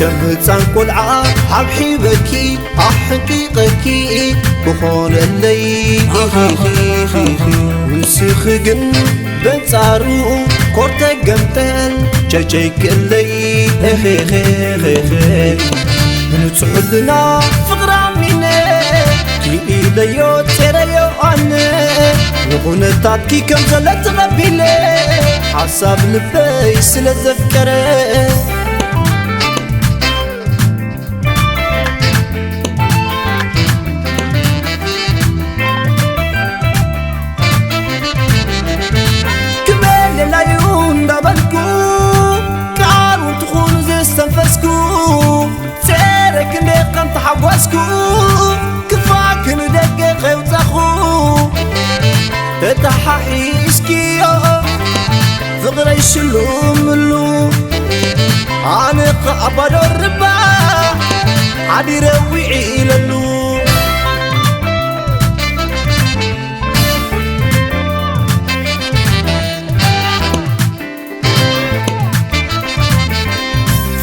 ከም ህፃን ቆልዓ ሓብሒበኪ ኣሕንቂቐኪ ክኾነለይ። ንስኺ ግን በንጻሩ ኮርተ ገምጠል ቸቸይክለይ። ንጹሕ ሕልና ፍቕራ ሚነ ክኢለዮ ጼረዮ ኣነ ንኹነታትኪ ከም ዘለ ተቐቢለ ሓሳብ ልበይ ስለ ዘፍቀረ። ክመለላዩ እንዳበልኩ ቃል እውን ትኹኑ ዘስተንፈስኩ ጸረ ክንደ ከም ተሓጓስኩ ክፋ ክንደገ ከይውጻኹ ተተሓሒዝክዮ ፍቕረይ ሽሉምሉ ኣነ ኸኣ ባዶ ርባ ሓዲረ ዊዒለሉ።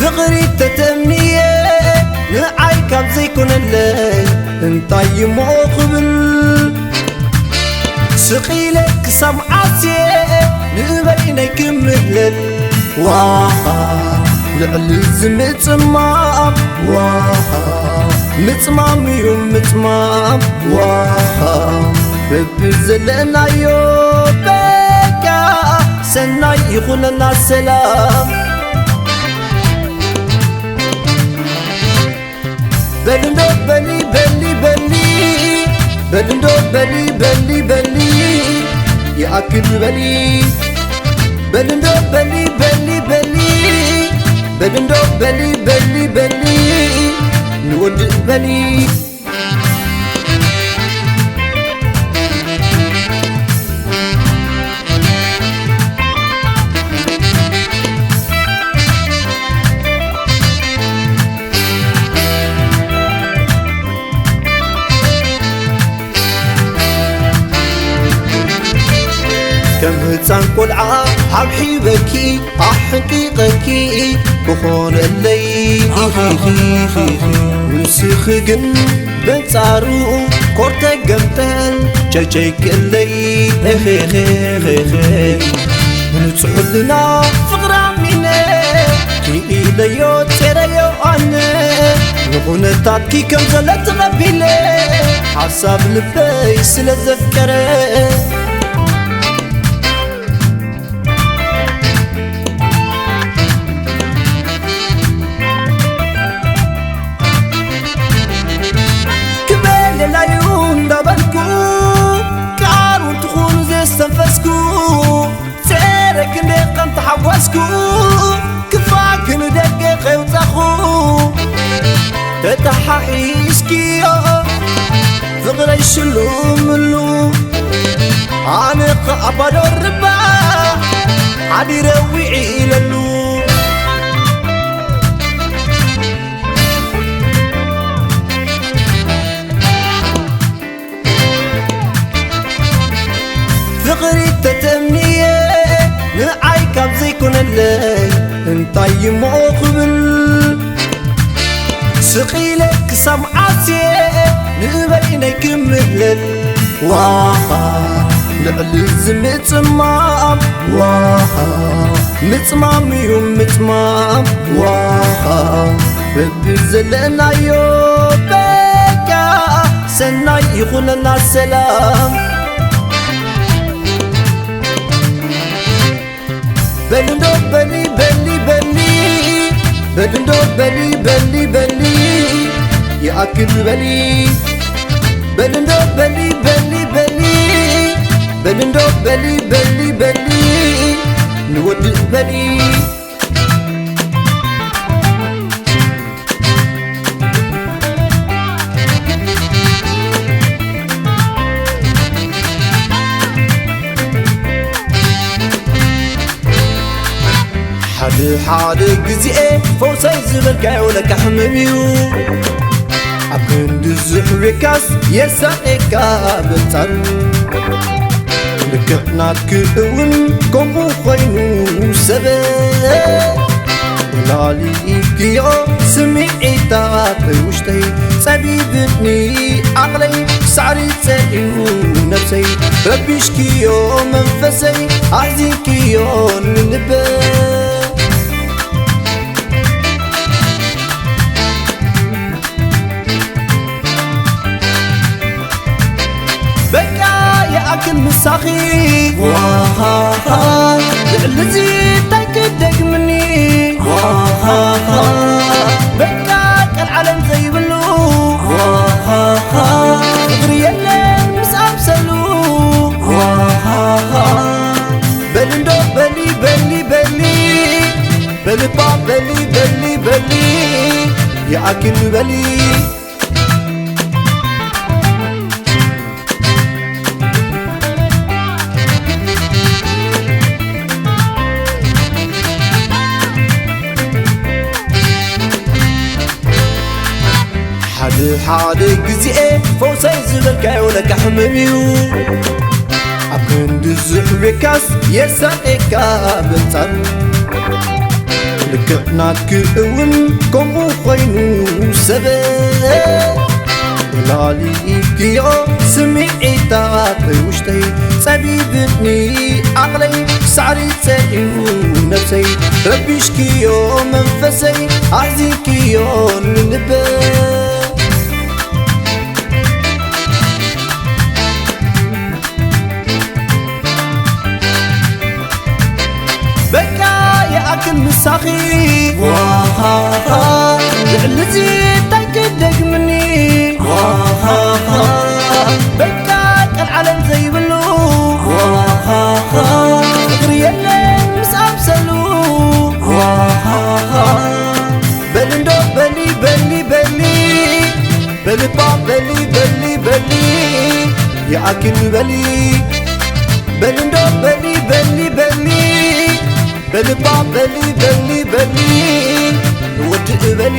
ፍቕሪ ተተምንየ ንዓይ ካብ ዘይኮነለይ እንታይ እሞ ክብል ስቒለ ክሰምዓስ እየ ንበይነይ ክምህለል። ዋኻ ልዕሊ እዚ ምጽማም ዋኻ ምጽማም እዩ ምጽማም ዋኻ በብዘለናዮ በቃ ሰናይ ይኹነና ሰላም። በልንዶ በሊ በሊ በሊ በልንዶ በሊ በሊ በሊ ይኣክል በሊ በልንዶ በሊ በሊ በሊ በልንዶ በሊ በሊ በሊ ንወድእ በሊ። ከም ህፃን ቆልዓ ሓብሒበኪ ኣሕንቂቐኪ ክኾነለይ። ንስኺ ግን በንጻሩ ኮርተ ገምጠል ቸቸይክለይ። ንጹሕ ሕልና ፍቕራ ሚነ ክኢለዮ ጼረዮ ኣነ ንኹነታትኪ ከም ዘለ ተቐቢለ ሓሳብ ልበይ ስለ ዘፍቀረ። ክበለላዩ እንዳበልኩ ቃል እውን ትኹኑ ዘስተንፈስኩ ጸረ ክንደ ከም ተሓጓስኩ ክፋ ክንደገ ከይውጻኹ ተተሓሒዝክዮ ፍቕረይ ሽሉምሉ ኣነ ኸኣ ባዶ ርባ ሓዲረ ዊዒለሉ። ፍቕሪ ተተምንየ ንዓይ ካብ ዘይኮነለይ እንታይ እሞ ክብል ስቒለ ክሰምዓስ እየ ንበይነይ ክምህለል። ዋኻ ልዕሊ እዚ ምጽማም ዋኻ ምጽማም እዩ ምጽማም ዋኻ በብዘለናዮ በቃ ሰናይ ይኹነና ሰላም። በልንዶ በሊ በሊ በሊ በልንዶ በሊ በሊ በሊ ይኣክል በሊ በልንዶ በሊ በሊ በሊ በልንዶ በሊ በሊ በሊ ንወድእ በሊ። ሓደ ሓደ ግዜ ፈውሰይ ዝበልካዮ ለካ ሕመም እዩ። ኣብ ክንዲ ዝሕቤካስ የሳቐካ በጻን ልክዕ ናትክ እውን ከምኡ ኾይኑ ሰበ ላሊእክዮ ስምዒታት ውሽጠይ ጸቢብኒ ዓቕለይ ሳዕሪ ጸልዩ ነብሰይ ረቢሽክዮ መንፈሰይ ኣሕዚንክዮ ንልበ በቃ ይኣክል ምሳኺ ዋሃሃ ልዕሊ እዚ እንታይ ክደግምኒ ዋሃሃ በቃ ቀልዓለም ዘይብሉ ዋሃሃ ፍቅሪ የለን ምስ ኣምሰሉ ዋሃሃ በሊ እንዶ በሊ በሊ በሊ በልባ በሊ በሊ በሊ ይኣክል በሊ ሓደ ሓደ ግዜ ፈውሰይ ዝበልካዮ ለካ ሕመም እዩ ኣብ ክንዲ ዝሕቤካስ የሳቄካ በጻን ልክዕ ናትኪ እውን ከምኡ ኮይኑ ሰበ ላሊእክዮ ስምዒታት ውሽጠይ ጸቢብኒ ዓቕለይ ሳዕሪ ጸልዩ ነብሰይ ረቢሽክዮ መንፈሰይ ኣሕዚንክዮ ንልበ በቃ ይኣክል ምሳኺ ዋሃሃ ልዕሊ እዚ እንታይ ክደግምኒ ዋሃሃ በቃ ቀልዓለም ዘይብሉ ዋሃሃ ፍቅሪ የለን ምስ ኣምሰሉ ዋሃሃ በሊ እንዶ በሊ በሊ በሊ በልባ በሊ በሊ በሊ ይኣክል በሊ በሊ እንዶ በሊ በሊ በሊ በልባ በሊ በሊ በሊ ወዲ በሊ